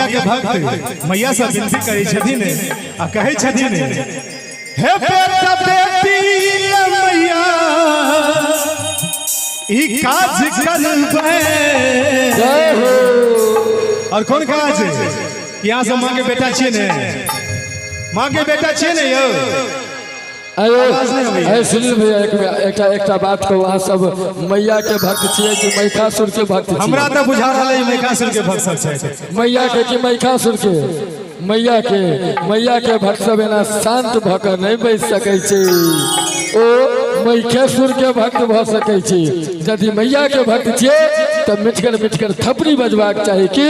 के भक्त मैया से विनती करै छथिन आ कहै छथिन, हे बेटा बेटी ले मैया ई काज करबै। जय हो। और कौन काज? यहाँ से माँ के बेटा छियै ने, माँ के बेटा छियै ने यौ। अरे आवाज नहि अबैया। अरे सुनील भैया, एक एकटा एकटा बात कहू, अहाँ सब मैया के भक्त छियै कि महिषासुर के भक्त छियै? हमरा तऽ बुझा रहल है महिषासुर के भक्त सब छै। मैया के कि महिषासुर के? मैया के। मैया के भक्त सब एना शांत भऽ कऽ नहि बैस सकै छै, ओ महिषासुर के भक्त भऽ सकै छै। यदि मैया के भक्त छियै तऽ मिठगर मिठगर थपड़ी बजबाक चाही कि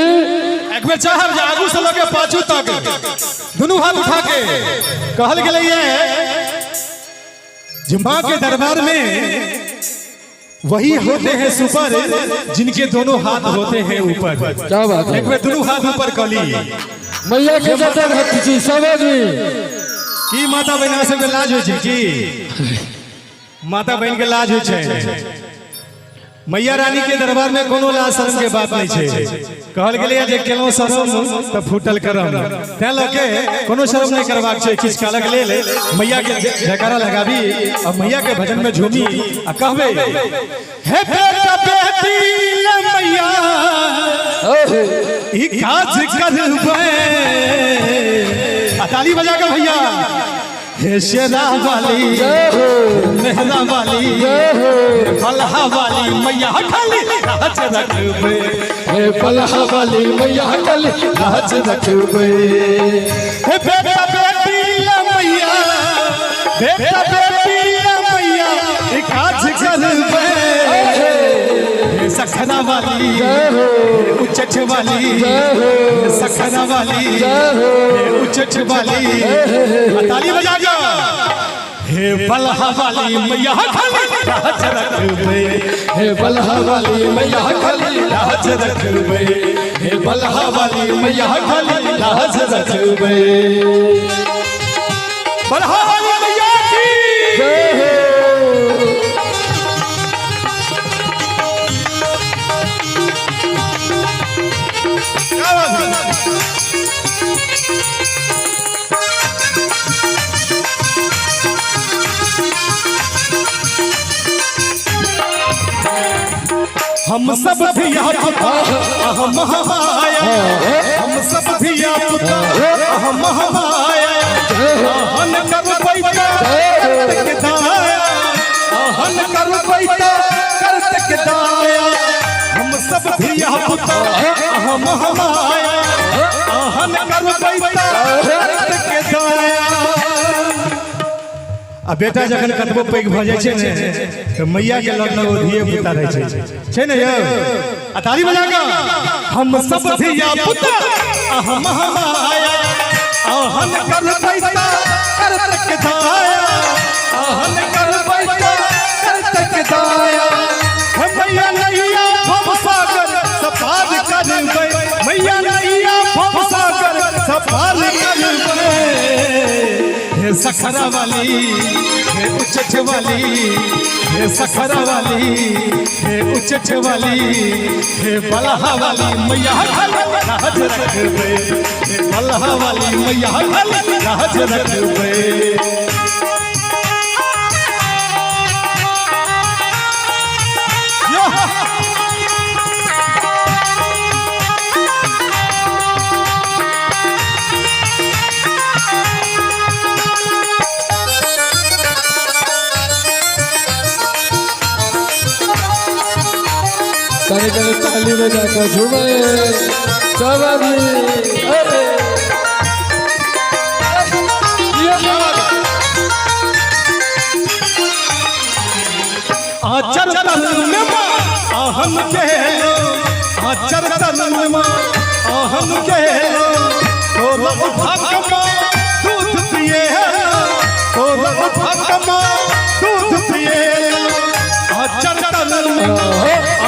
एक बेर चाहब जे आगू से लगे पाछू तक दुनू हाथ उठा के कहल गेलै ये जे माँ के दरबार में वही होते हैं सुपर जिनके दोनों हाथ होते हैं ऊपर। क्या बात है। एक बेर दुनू हाथ ऊपर कली। मैया के जते भक्त छी सब आदमी। की माता बहिना सबके लाज होइ छै? की माता बहिन के लाज होइ छै? मैया रानी के दरबार में कोनो लाज शर्म के बात नहीं छै। कहल गेलै जे केलहुँ शर्म तऽ फूटल करम, तैं लऽ के कोनो शर्म नहीं करबाक छै। किछु कालक लेल मैया के जयकारा लगाबी आ मैया के भजन में झूमी आ कहबे, हे बेटा बेटी ले मैया ई काज करबै। आ ताली बजा के भैया, हे शेरा वाली, मेहरा वाली, फलहा वाली मैया खाली लाज रखबे। हे पलहा वाली मैया खाली लाज रखबे। हे बेटा बेटी ले मैया, बेटा बेटी ले मैया ई काज करबे। हे सखरा वाली, उच्चठ वाली, सखरा वाली, उच्चठ वाली, ताली बजा जा, हे बलहा वाली मैया खाली लाज रखबे। हे बलहा वाली मैया खाली लाज रखबे। हे बलहा वाली मैया खाली लाज रखबे। बलहा वाली मैया की जय हो। क्या बात है? हम सब धिया पुता हम हमाया, हम सब धिया पुता हम हमाया, आहन कर पैता करत के दाया, आहन कर पैता करत के दाया। हम सब धिया पुता हम हमाया, आहन कर पैता करत के दाया। आ बेटा जखन कतबो पैघ भऽ जाइ छै ने तऽ मैया के लग ओ धिये पुता रहै छै, छै ने यौ? आ ताली बजा कऽ, हम सब धिया पुता हम हमाया, आहन कर पैसा करत के दाया, आहन कर पैसा करत के दाया। हे मैया नैया भव सागर सपार करबै, मैया नैया भव सागर सपार करबै। हे सखरा वाली, हे उच्चठ वाली, हे सखरा वाली, हे उच्चठ वाली, हे बलहा वाली मैया खाली लाज रखबे। हे बलहा वाली मैया खाली लाज रखबे। कहीं कहीं ताली बजा कर झूमे सब आदमी। अरे आचर तन में माँ आहन केलो, आचर तन में माँ आहन केलो, तोर उठा कमा दूध पिए, तोर उठा कमा दूध पिए। आचर तन में माँ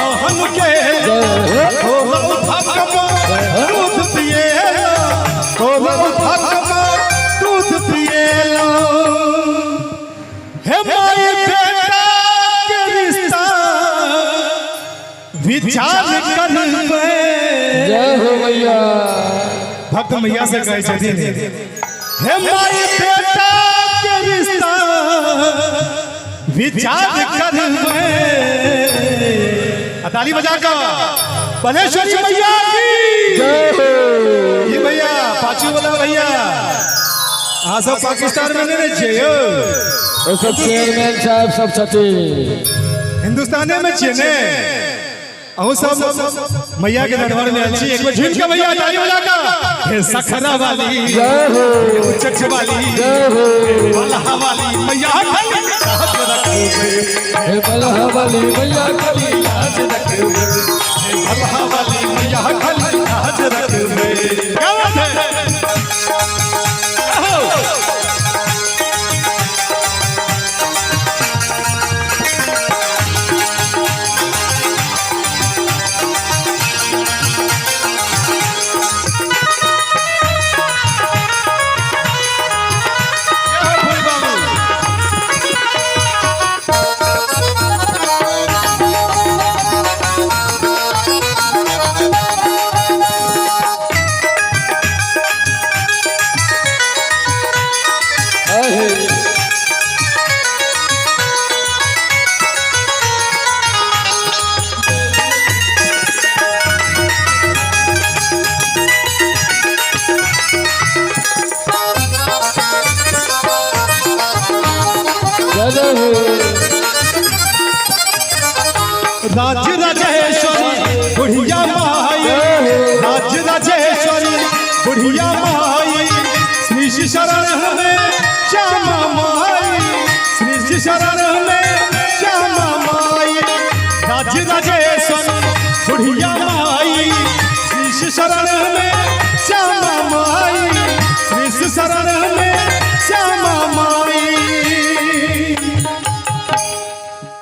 आहन केलो, तोर उठा कमा दूध पिए, तोर उठा कमा दूध पिए। हे माई बेटा के रिश्ता विचार करबै। जय हो मैया। भक्त मैया से कहै छथिन, हे माई बेटा के रिश्ता विचार करबै। ताली बजा कर बलेश्वरी मैया की जय हो। ये भैया पाछू वाला भैया, अहाँ सब पाकिस्तान में नहीं छियै यौ, ओ सब चेयरमैन साहब सब छथिन। हिंदुस्ताने में छियै ने? अहूँ सब मैया के दरबार में आयल छी। एक बेर झूम के भैया ताली बजा कर, हे सखरा वाली, जय हो। उच्च वाली, जय हो। बलहा वाली मैया खाली लाज रखबै। हे बलहा वाली मैया खाली लाज रखबै। हे बलहा वाली मैया खाली लाज रखबै। क्या बात है? आहो। जय हो फूल बाबू। आहे। जय जय हो। राज राजेश्वरी बुढ़िया माई, राज राजेश्वरी बुढ़िया माई, श्री श्री शरण हमें श्यामा माई, श्री श्री शरण हमें श्यामा माई। राज राजेश्वरी बुढ़िया माई, श्री श्री शरण हमें श्यामा माई, श्री श्री शरण हमें श्यामा माई।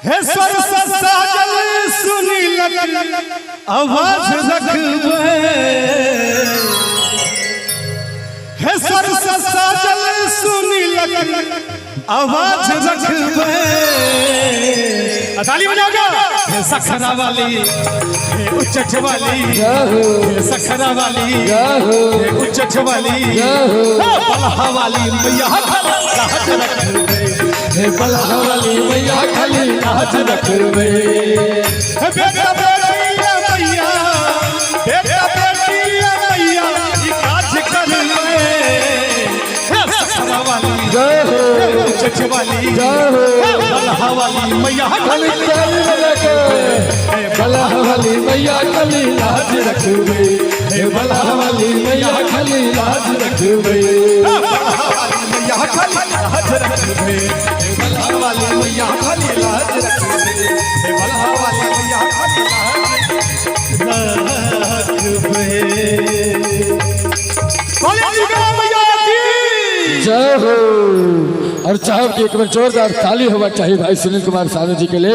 हे स्वर साजल सुनी लग आवाज रखबै। हे स्वर साजल सुनी लग आवाज रखबै। ताली बजाओगे। हे सखरा वाली, हे उच्चठ वाली, जय हो। हे सखरा वाली, जय हो। हे उच्चठ वाली, जय हो। हे बलहा वाली मैया खाली लाज रखबै। हे बलहा वाली मैया खाली लाज रखबै। हे बेटा बेटिया मैया, बेटा बेटिया मैया, ई काज करबै। हे सखरा वाली, जय हो। हे उच्चठ वाली, जय हो। हे बलहा वाली मैया खाली खाली ताली बजा के। बलहा वाली मैया खाली लाज रखबै। हे बलहा वाली मैया खाली लाज रखबै। बलहा वाली मैया खाली लाज रखबै। हे बलहा वाली मैया खाली लाज रखबै। हे बलहा वाली मैया खाली लाज रखबै। बोले दुर्गा मैया की जय हो। और चाहब कि एक बार जोरदार ताली होना चाहिए भाई सुनील कुमार साधु जी के लिए।